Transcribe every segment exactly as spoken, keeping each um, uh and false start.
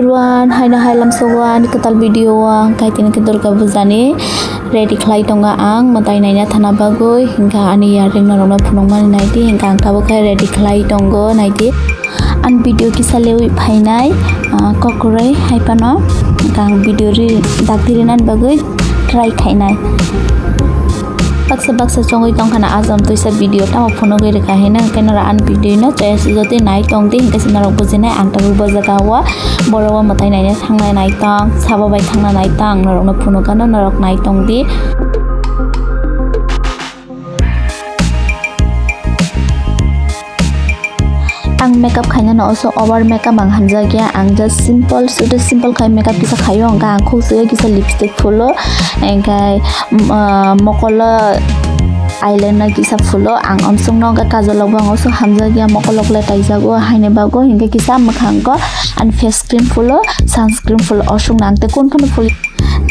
Everyone, haino hai lamsogo ani kwtal video o ang kaitini khe Durga Puja ni ready khlai tongo ang mwtai naina thana bagwi, hinkha ani earring norokno phunukmani naidi, hinkha ang tabuk khe ready khlai tongo naidi. Ani video kisa lewi phainai, ah, kokroi hai phano, hinkha ang video ri dakti rinani bagwi try khainai. Baksa baksa chongwi tongkhana ajam twisa video tamo phunugwi rwkha hinwi, hwnkhe norok ani video no choya swijotwi nai tongdi, hinkhe se norok bujinai ang tabuk bo jaga o borok o mwtai naina thangna nai tong, sabo bai thangna nai tong, norokno phunukgano norok nai tongdi. Ang makeup khainani oso over makeup ang hamjakya, ang just simple, sudu simple khai makeup kisa khaio, hwnkhe ang khuk swiwi kisa lipstick phulo, hwnkhe, mm, ah, mokolo eyeliner kisa phulo, ang omsongno hwnkhe kajol rokbo ang oso hamjakya, mokol rok le taijago haini bagwi, hwnkhe kisa mwkhang o ani face cream phulo, sunscreen phulo, osukno ang tei kun kheno phul.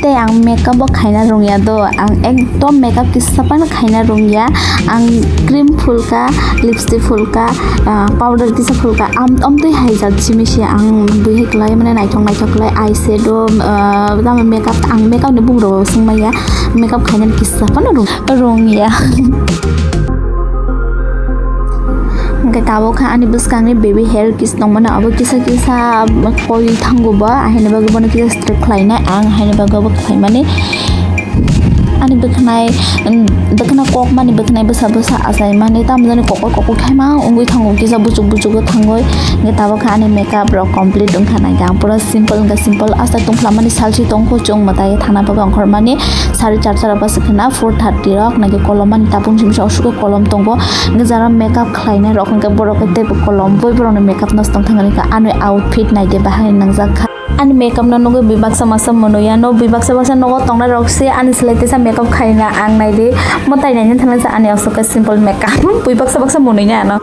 Tei ang makeup bo khaina rwngya do, ang ekdom makeup kisa phano khaina rwngya, ang cream phulka, lipstick phulka, ah, powder kisa phulka, am-, amtwi hai jat simi se ang bwihai kwlai mane naithok naithok kwlai eyeshadow, ah, tamo makeup, ang makeup ni bumung rok swngmaya, makeup khainani kisa phano rwng-, rwngya. Hwnkhe tabuk khe ani bwskangni baby hair kis tongmani abo kisa kisa koi thango bo, ahaini bagwi bono kisa straight khlainai ang, haini bagwi obo khlaimani ani bwkhanai, bwkhana kokmani bwkhanai bwsa bwsa achaimani, tamo jani kokor kokor khaima wngwi thango, kisa buchuk buchugo thangwi. Hwnkhe tabuk khe ani makeup rok complete wngkha, naikhe ang pura simple wngkha, simple aswk tongphlamani salchi tongkho chwng mwtai thangna bagwi ongkhormani sari charcha rok bwswk khwna four thirty rok, naikhe kolom ani tapung simi sa osugo kolom tongo. Hwnkhe jara makeup khlainai rok hwnkhe borok khe teibo kolom bui borokni makeup nosto wng thangani kha, ani outfit naidi bahai nangjak kha. Ani makeup no nugwi bui baksa baksa mwnwi ano, bui baksa baksa nogo tongnai rok se ani slai teisa makeup khaina ang naidi. Mwtai naina thangna se ani osok khe simple makeup, bui baksa baksa mwnwi nai ano.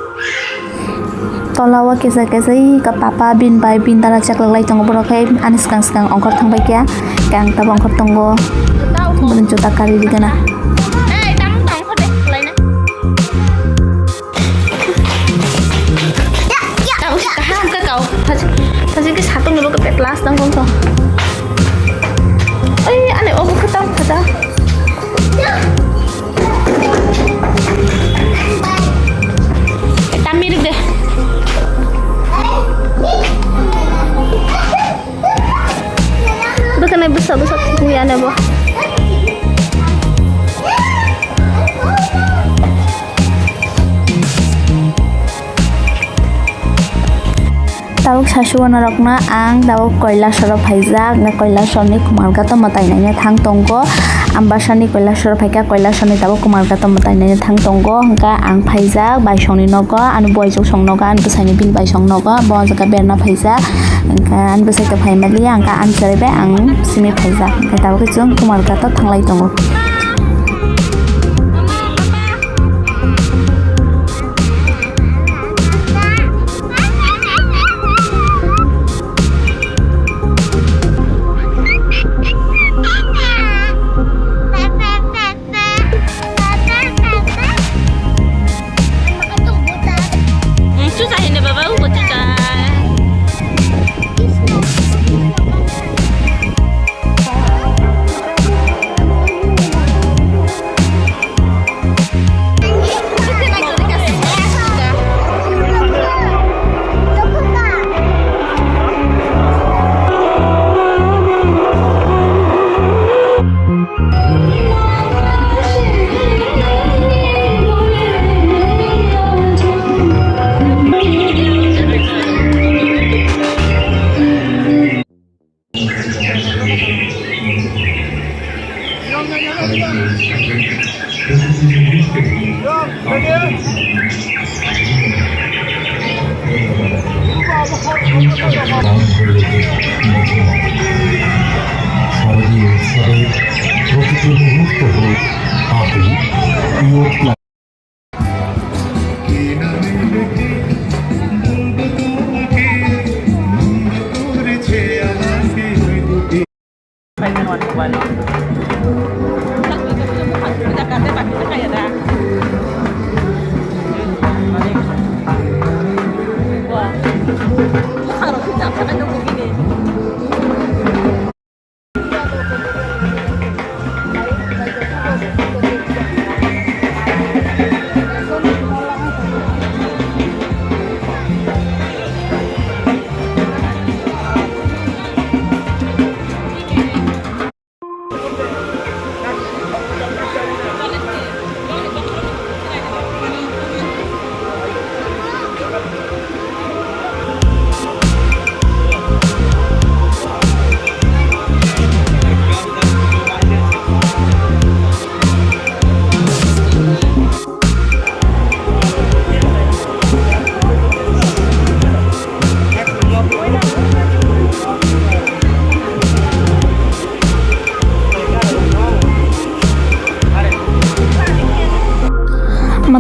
Tola o kisa kisa ih ka papa bin bai bin dara chaklak lai tongo borok khe ani swkang swkang ongkhor thang bai kha, khe ang tabuk ongkhor tongo, bini juta kari rigana. Kaham khe kau. Thajik, thajik khe satung ni bo khe pet last tang kong to. Oi, ani obo khe tang khaja. Tamirik de. Bwkhwnai bwsa bwsa thwngya ne bo. Tabuk sasuo norokno ang tabuk Kailasoro phaijak, hwnkhe Kailasorni Kumarghato mwtai naina thang tongo. Ambasani Kailasoro phaikha, Kailasorni tabuk Kumarghato mwtai naina thang tongo, hwnkhe ang phaijak baisongni nogo, ani boijoksong nogo, ani bwsaini bini baisong nogo, bo o jaga berna phaijak, hwnkhe ani bwsai to phaimaliya, hwnkhe ani chwrai bai ang simi phaijak, hwnkhe tabuk khe chwng Kumarghato thanglai tongo.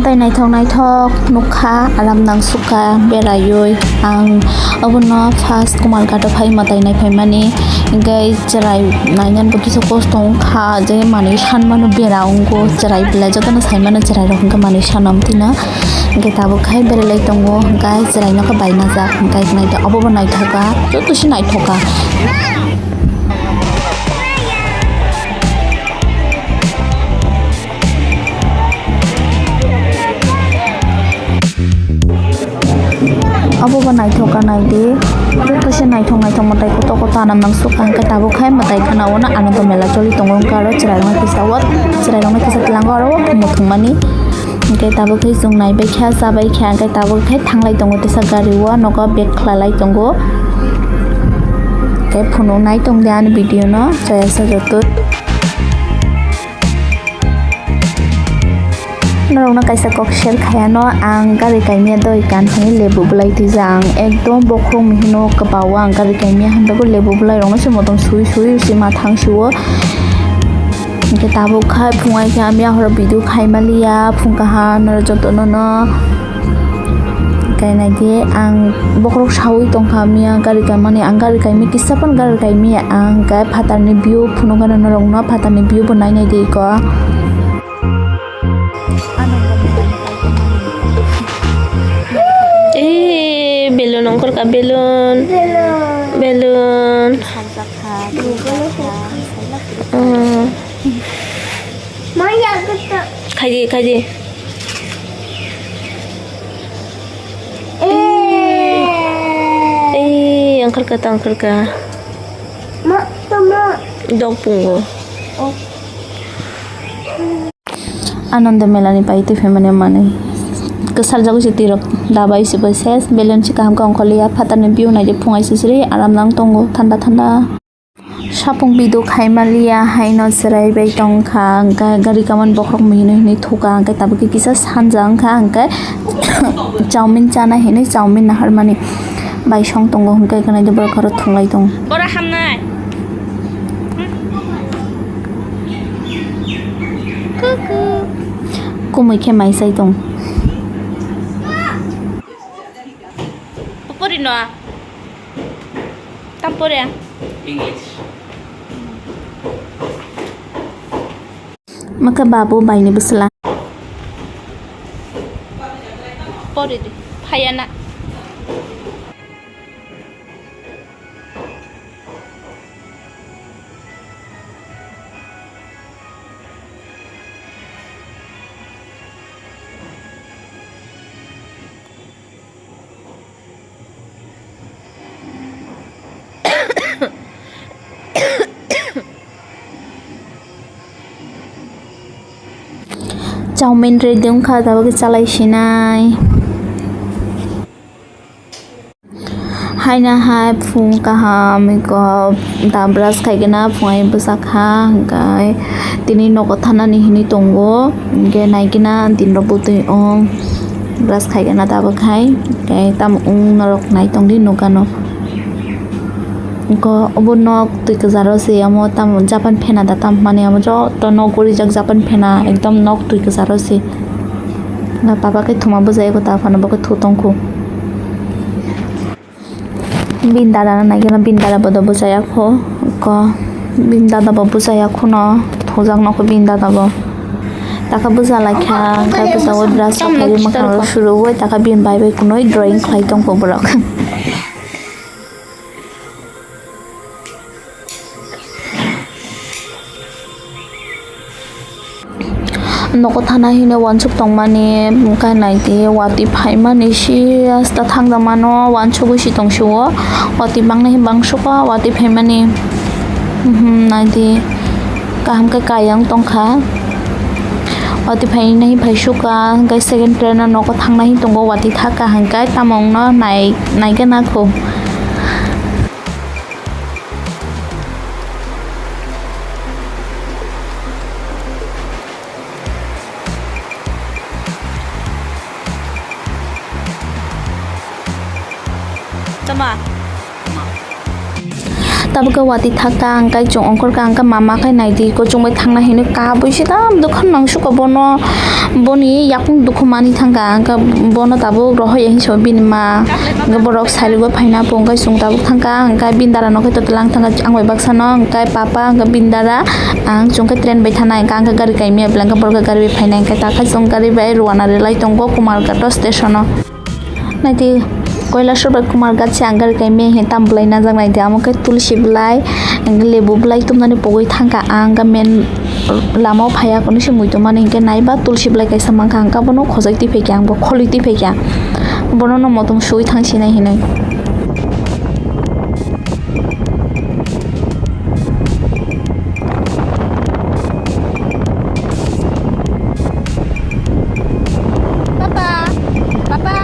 Tei naithok naithok nukha, aram nangsukha beraiwi. Ang obono first Kumarghat o phai mwtai naiphaimani, hwnkhe chwrai nainani bo kisa kosto wngkha, je manwi sanmano bera wngo chwrai belai, jotono saimano chwrairok hwnkhe manwi sana wngtino. Hwnkhe tabuk khai beralai tongo, hwnkhe chwraino khe bainajak, hwnkhe naithok, obobo naithoka, joto se naithoka. Obo bo naithok ka nai di. Joto se naithok naithok mwtai kotor kotor anam nang sukha hwnkhe tabuk khai mwtai khana o no Anando Mela choli tongo, hwnkhe aro chwrai rokno kisa o, chwrai rokno kisa twlango aro o muthungmani. Hwnkhe tabuk khai chwng naibai kha, chabai kha, hwnkhe tabuk khai thanglai tongo tisa gari o, nogo bag khwlalai tongo. Hwnkhe phunuk nai tong di ani video no, chaya sa joto. Norokno kaisa kok share khayano, ang gari kaimia doi kan hwnwi lebu bwlai twijak, ang ekdom bokhorok mihino kwbao ang gari kaimia, hwnbago lebu bwlai rokno se motom sui sui se ma thang sio. Hwnkhe tabuk khai phung ai khe ang mia horo video khai maliya, phung kaham norok jotono no. Kainai di ang bokhorok saui tongkha mia gari kaimani, ang gari kaimia kisa phano gari kaimia, ang khe phatarni view phunukgano norokno, phatarni view bo nainai di ko. Eh, balloon ongkhorkha, balloon. Balloon. Balloon. Hmm. Khaidi, khaidi. Eh, ongkhorkha, ta ongkhorkha. Dok pungo. Anando Mela ni pai twi phaimani manwi kwsarjagwi se twirok dabai se bai ses, balloon se kaham khe ongkhorliya, phatarni view naidi phung ai sisiri aram nang tongo, thanda thanda. Sapung video khai maliya haino chwrai bai tongkha, hwnkhe gari kaman bokhorok mihino hinwi thuka, hwnkhe tabuk khe kisa sanja wngkha, hwnkhe chowmin chana hinwi chowmin naharmani bai song tongo, hwnkhe gwnai de borok aro thunglai tongo. Bora hamnai. Kuku. Kumui khe mai chai tong. Upori no. Tam pore. English. Maka babu baini bwsla. Pore di. Phayana. Chowmin ready wngkha, tabuk khe chalai sinai. Haina hai phung kaham, eko da brush khaikhe na phung ai bwsa kha, hwnkhe tini nogo thanani hinwi tongo, hwnkhe naikhe na din rok bwtwi wng brush khaikhe na tabuk hai, hwnkhe tamo wng norok nai tongdi nukano. Eko obo nok twi kwcharo se, omo tamo Japan phena da tamo hwnmani, omo joto nok gorijak Japan phena, ekdom nok twi kwcharo se. Na papa khe thuma bwjai eko ta phano bo khe thu tongkhu. Bini dada no naikhe no, bini dada bo do bwchaya kho, ko bini dada bo bwchaya khuno thujak nokho bini dada bo. Taka bwcha laikha, hwnkhe bwchaui brush rok khaiwi mwkhang rok suruwi taka bini bai bai kunui drawing khlai tongkho borok. Nogo thana hino uansuk tongmani, hwnkhe naidi watwi phaimani se asta thangjakmano uansugwi se tongsio, watwi bangnai hwn bangsukha watwi phaimani, mhm, naidi kaham khe kayang tongkha, watwi phainai phai sukha, hwnkhe second train o nogo thangnai hwn tongo, watwi thaka hwnkhe tamo wngno nai, naigana kho. Tama. Tabuk khe watwi thangkha, ang kai chwng ongkhorkha, ang khe mama khai naidi, kuchung bai thangna hinwi kabui se dam dukhan nang suko bono, boni yakung dukhu mani thangkha, ang khe bono tabuk rohor ya hinwi sabo bini ma, ang khe borok sailugo phaina pung kai chwng tabuk thangkha, ang kai bini dara no khai totolang thangkha, ang bai baksa no, ang kai papa, ang kai bini dara, ang chwng khe train bai thana, ang kai gari kaimya, bwlai ang kai borok gari bai phaina, ang kai takhai chwng gari bai rwna relai tongo Kumarghat o station o. Naidi, Kailasor bai Kumarghat se ang gari kaimya hin tam bwlai najak naidi, amo khe tulsi bwlai, lebu bwlai tumnani pogwi thangkha ang, main lama o phaiya kunu se muitu mani hinkhe naiba tulsi bwlai kaisa mankha, ang khe bono khojai twi phaikha, ang bo kholwi twi phaikha, bono no motom sui thang sinai hinwi. Papa, papa.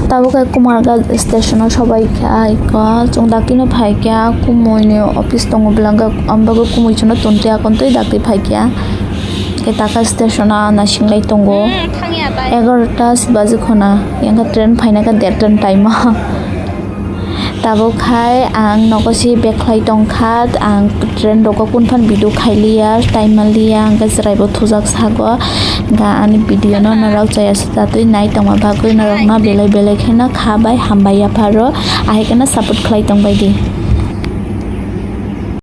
Tabuk khe Kumarghat station o sobai kha, iko chwng dakti no phai kha, kumui ni office tongo bwlanga, ambagwi kumui chwngno tongtwi akon twi dakti phai kha. Khe taka station o naising lai tongo. Hmm, thangya tai. Egarota si baji khona, yang khe train phaina khe der train time o. Tabuk khai ang nogo si bag khlai tongkha, ang train rogo kun phan video khai liya, time ma liya, ang khe chwrai bo thujak sago. Ga ani video no norok chaya se chatwi nai tongma bagwi norok no belai belai kheno kha bai hambai yapharo, ahai kheno support khlai tong bai di.